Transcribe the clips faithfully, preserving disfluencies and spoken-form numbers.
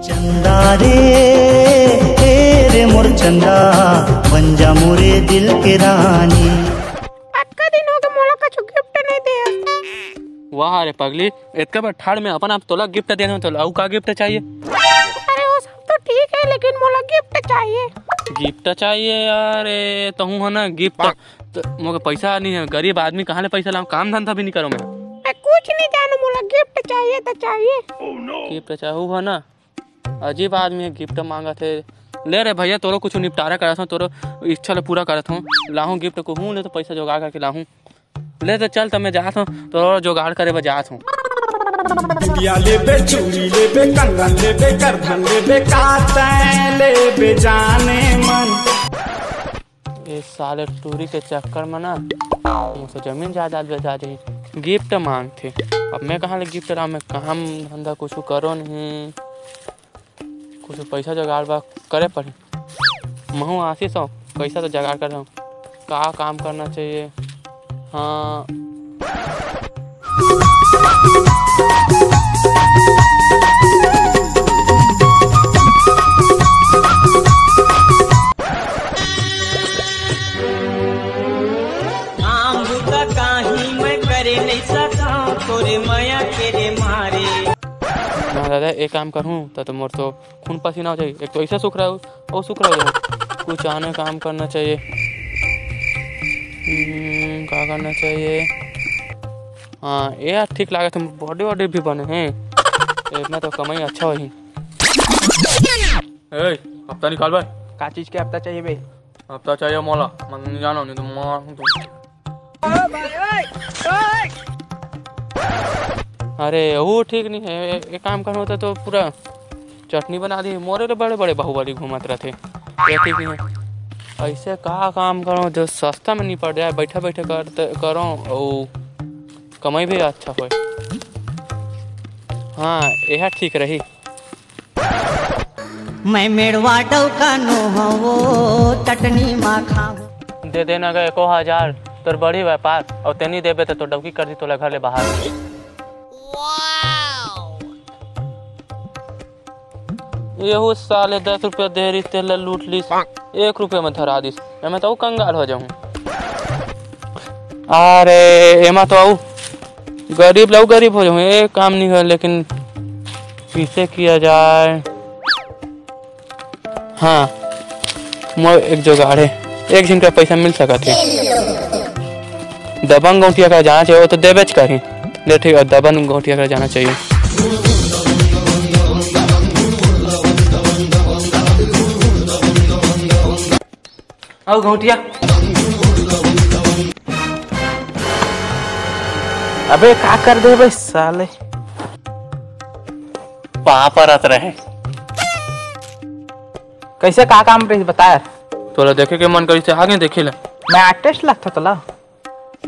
चंदा रे, ए रे मोर चंदा, बन जा मोरे दिल के रानी। अतका दिन हो गए, मोला कछु गिफ्ट नहीं दे। वाह रे पगली, इतका बड़ ठाड़ में अपन आप तोला गिफ्ट देना, तोला अउ का गिफ्ट चाहिए? अरे वो सब तो ठीक है, लेकिन मोला गिफ्ट चाहिए। गिफ्ट चाहिए यार? ए, तहूँ है ना गिफ्ट, तो मोके पैसा नहीं है, गरीब आदमी कहाँ ले पैसा लाऊं? काम धंधा भी नहीं करो मैं। मैं कुछ नहीं जानू, मोला गिफ्ट चाहिए तो चाहिए। गिफ्ट चाहू है ना, अजीब आदमी है, गिफ्ट मांगत है। ले रे भैया, तोरो कुछ निपटारा करत हूँ, तोरो इच्छा ले पूरा करत हूँ, लाहूँ गिफ्ट को हूँ, ले तो पैसा जुगाड़ करके लाहूँ। ले तो चल, तब मैं जात हूँ, तोरो जुगाड़ करे बर जात हूँ। बिंदिया लेबे, चूड़ी लेबे, कंगन लेबे, करधन लेबे, का तैं लेबे जाने मन। ये साले टूरी के चक्कर में ना, मुझसे जमीन जायदाद बेचा जाही। गिफ्ट मांगथे, अब मैं कहाँ ले गिफ्ट लाऊं? मैं काम धंधा कुछ करो नहीं, कुछ पैसा जुगाड़ बा करे पड़ी। महू आशीष हूँ, पैसा तो जुगाड़ कर रहा हूँ। का काम करना चाहिए? हाँ, काम बूता काही मैं करे नहीं सका, तोरे मया के रे मारे। ना दादा, एक काम करहूँ त, तो मोर तो खून पसीना हो जाही। एक तो ऐसा सुख रहा हूँ, वो सुख रहा हूँ। कुछ आने काम करना चाहिए। हम्म, का करना चाहिए? हाँ, ये यार ठीक लागत है, बॉडी वॉडी भी बने हैं, इतना तो कमाई अच्छा होही। ए, हफ्ता निकाल बे। का चीज के हफ्ता चाहिए बे? हफ्ता चाहिए मोला, मैं नहीं जानो, नहीं तो मार हूँ तुम। अरे, वो ठीक नहीं है। ए-, एक काम करना होता तो पूरा चटनी बना दी। मोरे ले बड़े बड़े बाहुबली घूमत रहते, ये ठीक नहीं है। ऐसे का काम करो जो सस्ता में निपट जाए, बैठे बैठे करते करो, और कमाई भी अच्छा होए। हाँ, यह ठीक रही। मैं मेड़वा डौका नो हवो, चटनी मा खावो। दे देना गा एको हजार, तोर बड़ी व्यापार, और तेनी देबे तो तोर डौकी कर दी तोला घर ले बाहर। यहू साले दस रुपया दे रहिस, तेला लूट लिस, एक रुपया में धरा दिस। एमे तो अउ कंगाल हो जाहूँ। अरे, एमा तो अउ गरीब ला अउ गरीब हो जाहूँ, ये काम नहीं है, लेकिन किसे किया जाए? हाँ, मोर एक जुगाड़ है, एक झिन का पैसा मिल सकत है। दबंग गौंटिया का जाना चाहिए, वो तो देबेच करही। ले ठीक है, दबंग गौंटिया का जाना चाहिए। आओ गौंटिया। अबे का कर दे बे साले। पाँव परत रहे। कैसे का काम रही बता यार। तोला देखे के मन करिस ते आगे देखे ले। मैं आर्टिस्ट लगता तोला।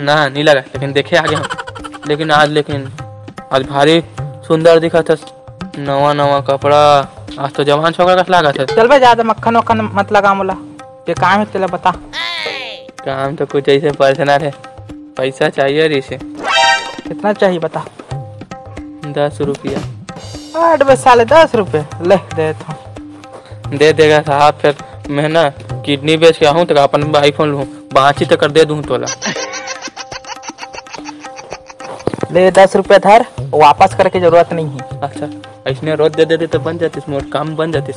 ना, नहीं लगा, लेकिन देखे आगे हम। लेकिन आज, लेकिन आज भारी सुंदर दिखत हस। नवा नवा कपड़ा, आज तो जवान छोकरा कस लागत हस। चल बे, ज्यादा मक्खन वक्खन मत लगा मोला। ये काम है, तेला बता। काम तो कुछ ऐसे पर्सनल है, पैसा चाहिए रहिसे। कितना चाहिए बता। दस रुपया। हट बे साले, दस रुपये ले दे तो। दे देगा साहब, फिर मैं ना किडनी बेच के आहूँ तो अपन आईफोन लूँ, बाँची तो कर दे दूँ तोला। ले दस रुपये धर, वापस करके जरूरत नहीं है। अच्छा, ऐसने रोज दे देते तो बन जातिस, मोर काम बन जातिस।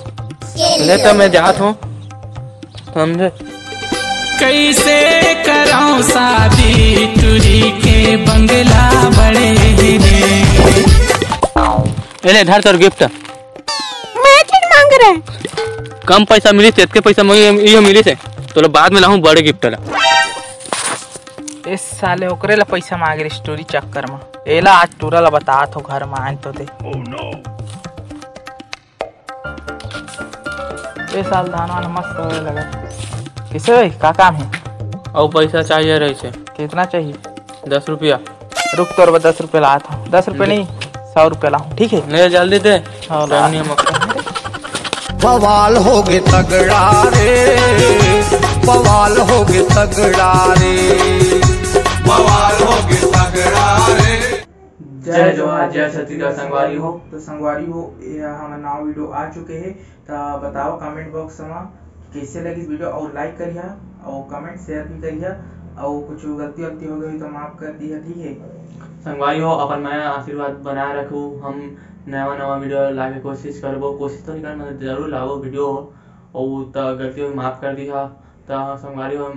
ले तो मैं जात हूँ, समझे? कैसे कराऊं शादी, टूरी के बंगला बड़े रे। ए ले, धर तोर गिफ्ट। मैं चीज मांग रहे। कम पैसा मिलिस, इतके पैसा में ये, ये मिलिस है। तो लो, बाद में लाहूं बड़े गिफ्ट ला। ए साले, ओकरे ला पैसा मांगे रहिस टूरी चक्कर में। एला आज टूरा ला बतात हो घर में आन तो दे। ए साल धान वान मस्त होए लगा। किसे भाई, का काम है? अउ पैसा चाहिए रहिसे। कितना चाहिए? दस रुपया। रुक, तोर बर दस रुपया लात हूँ। दस रुपया दे। नहीं, सौ रुपया लाऊँ, ठीक है? ले जल्दी दे। हाँ, ला। टाइम नहीं है मौका। बवाल हो गए तगड़ा रे, बवाल हो गए तगड़ा रे, बवाल हो गए तगड़ा रे। जय जोहार, जय छत्तीसगढ़ संगवारी हो। तो संगवारी हो, ये हमर नवा वीडियो आ चुके हे, त बताओ comment box म कि कैसे लगिस वीडियो, और like करिहा और comment share भी करिहा, और कुछ गलती वलती हो गई तो माफ कर दिहा, ठीक है। संगवारी हो, अपन मया आशीर्वाद बनाए रखू। हम नवा नवा वीडियो लाके कोशिश करबो, कोशिश तो नहीं कर, मतलब जरूर लाबो वीडियो, और त गलती हो माफ कर दिहा। त संगवारी हो,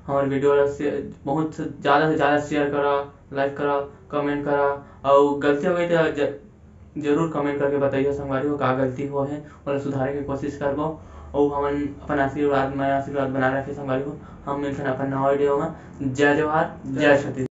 हमर वीडियो ला से बहुत से ज्यादा से ज्यादा share करा, like करा, comment करा, और गलती हो गई तो ज-, जरूर comment करके बताइए संगवारी हो का गलती हो है, ओला सुधारे के कोशिश करबो। और हमन अपन आशीर्वाद में आशीर्वाद बना रखे संगवारी हो। हम मिलथन अपन नवा वीडियो में। जय जोहार, जय छत्तीसगढ़।